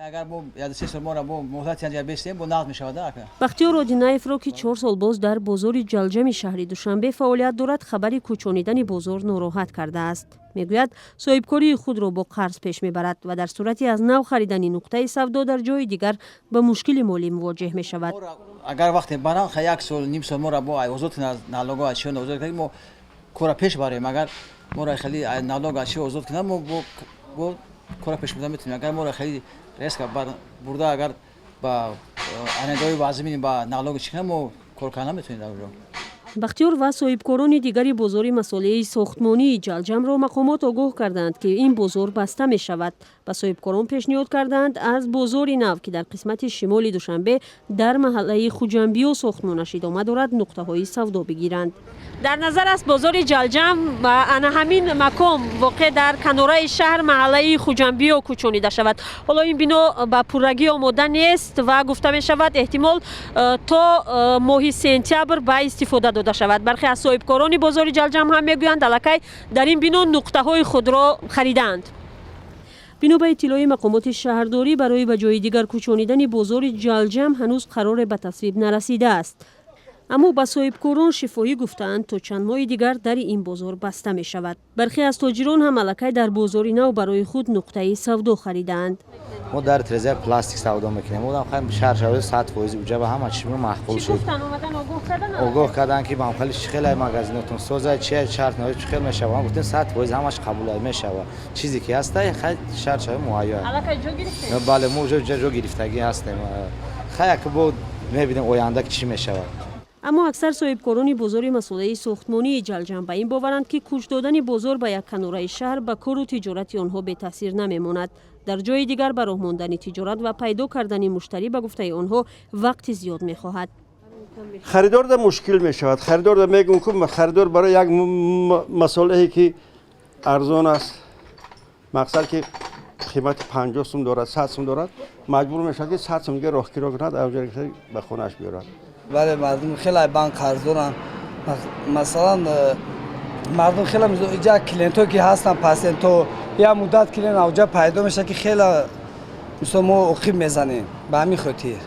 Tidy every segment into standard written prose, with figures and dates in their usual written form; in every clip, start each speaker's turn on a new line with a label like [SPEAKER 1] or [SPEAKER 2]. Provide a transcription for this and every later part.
[SPEAKER 1] Агар мо як 3 сол моро бо муҳлати анҷа бестем, бо нақд мешавад, ака.
[SPEAKER 2] Бахтиёр Одинаевро, ки 4 сол боз дар бозори Ҷалҷами шаҳри Душанбе фаъолият дорад, хабари кӯчонидани бозор нороҳат кардааст. Мегӯяд, соҳибкории худро бо қарз пеш мебарад ва дар сурати аз нав харидани нуқтаи савдо дар ҷои дигар ба мушкили молӣ мувоҷеҳ мешавад.
[SPEAKER 1] Агар вақте барам, як сол, ним сол моро бо озод кунад, налого аз чиё озод кунад, мо кора пеш барем. Агар моро хеле налог аз чиё озод кунад, мо бо кора пеш бурда метавонем. Агар моро хеле резко бурда, агар ба арендаҳои вазмин, ба налоги чӣ кунад, мо кор карда наметавонем дар онҷо.
[SPEAKER 2] Бахтиёр ва соҳибкорони дигари бозори масолеҳи сохтмонии Ҷалҷамро мақомот огоҳ карданд, ки ин бозор баста мешавад. Ба соҳибкорон пешниҳод карданд, аз бозори нав, ки дар қисмати шимоли Душанбе дар маҳаллаи Хуҷамбиё сохтмонаш идома дорад, нуқтаҳои савдо бигиранд. Дар назар аст, бозори Ҷалҷам ба ана ҳамин макон, воқеъ дар канораи шаҳр, маҳаллаи Хуҷамбиё, кӯчонида шавад. Ҳоло ин бино ба пуррагӣ омода нест ва гуфта мешавад, эҳтимол то моҳи сентябр ба истифода дода шавад. Бархе аз соҳибкорони бозори Ҷалҷам ҳам мегӯянд, аллакай дар ин бино нуқтаҳои худро харидаанд. Бино ба иттилои мақомоти шаҳрдорӣ, барои ба ҷои дигар кӯчонидани бозори Ҷалҷам ҳанӯз қароре ба тасвиб нарасидааст, аммо ба соҳибкорон шифоҳӣ гуфтаанд, то чанд моҳи дигар дари ин бозор баста мешавад. Бархе аз тоҷирон ҳам аллакай дар бозори нав барои худ нуқтаи савдо харидаанд.
[SPEAKER 3] Мо дар треза пластик савдо мекунем. Одам хай шаҳр шавад, 100% уҷа ба ҳама чиз маъқул шуд. Огоҳ карданд, ки бамхали чӣ хеле магазинотон соза, чи шарт чӣ хел мешава. Гуфтем, 100% ҳамаш қабул мешава, чизе ки ҳаста, хай шаҳр шавад, муҳайё. Бале, мо ҷо гирифтагӣ ҳастем. Хай, як бо мебинем оянда ки чӣ мешавад.
[SPEAKER 2] Аммо аксар соҳибкорони бозори масолеҳи сохтмонии Ҷалҷам ба ин боваранд, ки кӯч додани бозор ба як канораи шаҳр ба кору тиҷорати онҳо бетаъсир намемонад. Дар ҷои дигар ба роҳ мондани тиҷорат ва пайдо кардани муштарӣ, ба гуфтаи онҳо, вақти зиёд мехоҳад.
[SPEAKER 4] Харидорда мушкил мешавад. Харидорда мегӯм, ку харидор барои як масолеҳе ки арзон аст, мақсад ки қимати 50 сум дорад, 100 сум дорад, маҷбур мешавад, ки 100 сум дига роҳкиро кунад, ба хонааш биёрад.
[SPEAKER 5] Бале, мардум хеле банк қарз доранд. Масалан, мардум хеле иҷа клиентҳое ки ҳастанд, пациентҳо, як муддат клиент авҷа пайдо мешавад, ки хеле мисол мо оқиб мезанем, ба ҳамин хотир.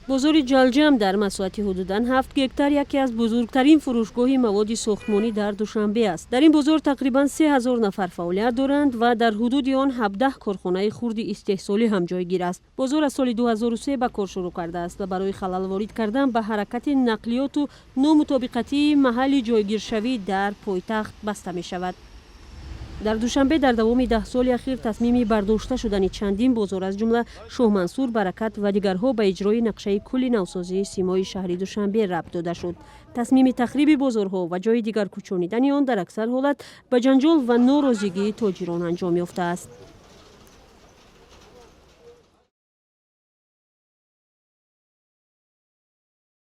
[SPEAKER 2] Бозори Ҷалҷам дар масоҳати ҳудудан 7 гектар яке аз бузургтарин фурӯшгоҳи маводи сохтмонӣ дар Душанбе аст. Дар ин бозор тақрибан 3000 нафар фаъолият доранд ва дар ҳудуди он 17 корхонаи хурди истеҳсолӣ ҳам ҷойгир аст. Бозор аз соли 2003 ба кор шурӯъ кардааст ва барои халал ворид кардан ба ҳаракати нақлиёту номутобиқатии маҳалли ҷойгиршавӣ дар пойтахт баста мешавад. Дар Душанбе дар давоми 10 соли ахир тасмими бардошта шудани чандин бозор, аз ҷумла Шоҳмансур, Баракат ва дигарҳо, ба иҷрои нақшаи кулли навсозии симои шаҳри Душанбе рабт дода шуд. Тасмими тахриби бозорҳо ва ҷои дигар кӯчонидани он дар аксар ҳолат ба ҷанҷол ва норозигии тоҷирон анҷом ёфтааст.